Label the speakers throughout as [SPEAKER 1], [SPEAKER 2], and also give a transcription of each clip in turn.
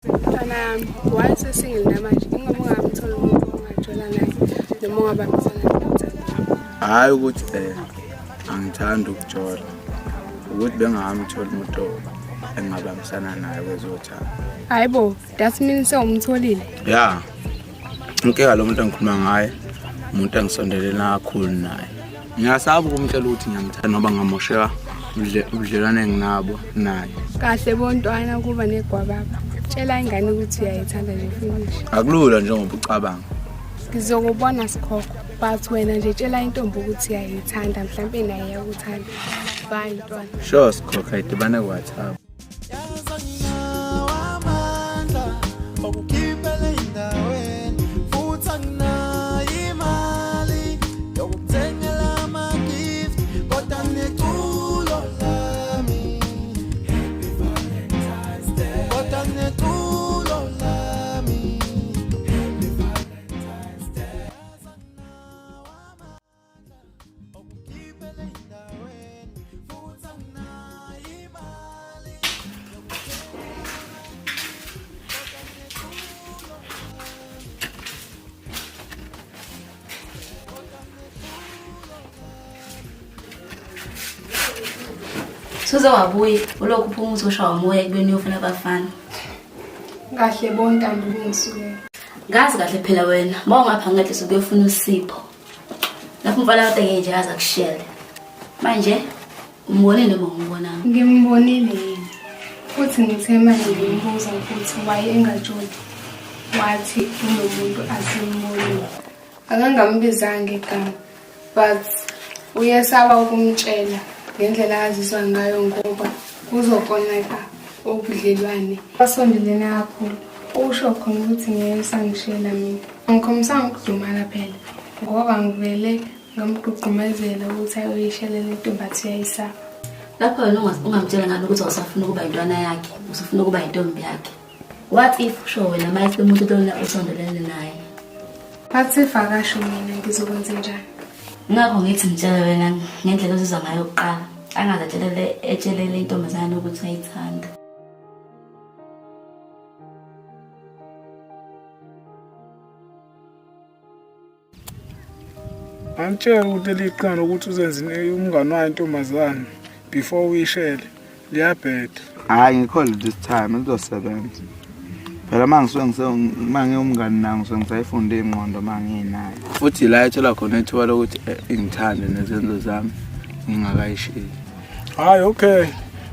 [SPEAKER 1] Mntwana yami, why usesingle namanje? Ingoba ungamtholi umuntu ongajola naye noma ongabambisana naye.
[SPEAKER 2] Hhayi ukuthi angithandi ukujola, ukuthi bengingamtholi umuntu engingabambisana naye kwezothando.
[SPEAKER 1] Hayi bo, that means sewumtholile.
[SPEAKER 2] Ya, inkinga lo muntu engikhuluma ngaye umuntu engisondelene kakhulu naye. Ngiyasaba ukumtshela ukuthi ngiyamthanda ngoba ngamosheka ubudlelwane enginabo naye.
[SPEAKER 1] Kahle bontwana kuba negwababa. Tshela ingane ukuthi uyayithanda nje finish.
[SPEAKER 2] Akulula njengoba ucabanga.
[SPEAKER 1] Ngizokubona sikhokho, but wena nje tshela intombi ukuthi uyayithanda, mhlampe naye iyakuthanda. Bye ntwana.
[SPEAKER 2] Sure sikhokho, ayidibane ku-WhatsApp.
[SPEAKER 3] Suze wabuya ulokhu uphuma uzoshawa umoya ekubeni uyofuna abafana.
[SPEAKER 1] Kahle bontando kungisukela.
[SPEAKER 3] Ngazi kahle phela wena, uma ungapha ngedle sokuyofuna uSipho. Lapho umfana kade ngeke nje aze akushele. Manje umbonile noma ungimbonanga?
[SPEAKER 1] Ngimbonile yini? Futhi ngithe manje ngimbuza ukuthi why engajoli. Wathi unomuntu asimbonile. Akangambizanga igama but uyesaba ukumtshela ngendlela azizwa ngayo ngoba kuzokoneka ubudlelwane. Basondelene kakhulu. Usho khona ukuthi ngeke usangishela mina. Angikhombisanga ukudumala phela ngoba ngivele ngamgqugqumezela ukuthi ayoyishelela intombi athi uyayisaba.
[SPEAKER 3] Lapho wena ungamtshela ngani ukuthi awusafuna ukuba intwana yakhe, usufuna ukuba intombi yakhe. What if usho wena manje umuntu lona usondelene naye?
[SPEAKER 1] What if akasho mina ngizokwenza njani?
[SPEAKER 3] Ngakho ngithi ngitshele wena ngendlela ozizwa ngayo kuqala. Angaze atshelele etshelele intombazane ukuthi uyayithanda.
[SPEAKER 4] Angitshela ukuthi leli qhinga lokuthi uzenze umngani wayo intombazane before uyishele liyabheda.
[SPEAKER 2] Hhayi ngikholwa this time lizosebenza. Phela uma ngisuke uma ngiwumngani nayo ngisuke ngisayifunda iy'ngqondo uma nginayo. Futhi la ethola khona ithuba lokuthi ingithande nezenzo zami ngingakayishiyi.
[SPEAKER 4] Hhayi okay.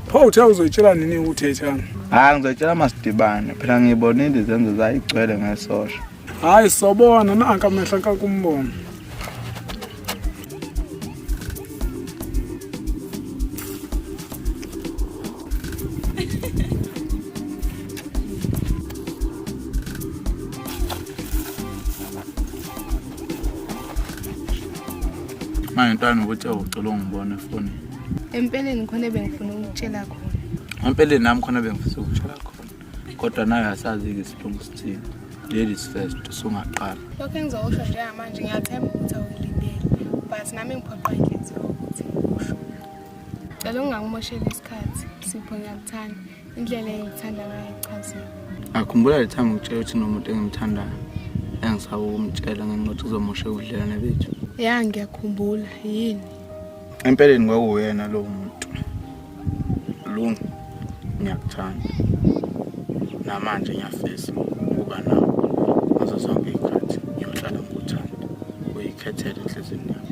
[SPEAKER 4] Pho uthe uzoyitshela nini ukuthi uyayithanda?
[SPEAKER 2] Hhayi ngizoyitshela masidibane phela ngiyibonile izenzo zayo igcwele ngesosha.
[SPEAKER 4] Hhayi sobona nanka amehlo ankanka umbono.
[SPEAKER 2] Manje ntwana ukuthi awucela ungibona efonini.
[SPEAKER 1] Empeleni khona ebengifuna ukutshela khona.
[SPEAKER 2] Empeleni nami khona bengifisa ukutshela khona. Kodwa nayo asazi-ke isilungu sithini. Ladies first, usungaqala.
[SPEAKER 1] Lokho engizokusho njengamanje ngiyathemba ukuthi awungilindele. But nami ngiphoqa inhliziyo ukuthi ngikusho. Cela ungangimosheli isikhathi. Sipho ngiyakuthanda. Indlela engikuthanda ngayo ichaziwe.
[SPEAKER 2] Akhumbula le time ngikutshela ukuthi nomuntu engimthandayo engisaba ukumtshela ngenxa yokuthi kuzomosheka ubudlelwane bethu.
[SPEAKER 1] Ya ngiyakhumbula yini?
[SPEAKER 2] Empeleni kwakuwuyena lowo muntu. Lungu, ngiyakuthanda. Namanje ngiyafisa ukuba nawe ngazo zonke iy'khathi ngiyohlala ngikuthanda. Uyikhethele enhliziyweni yami.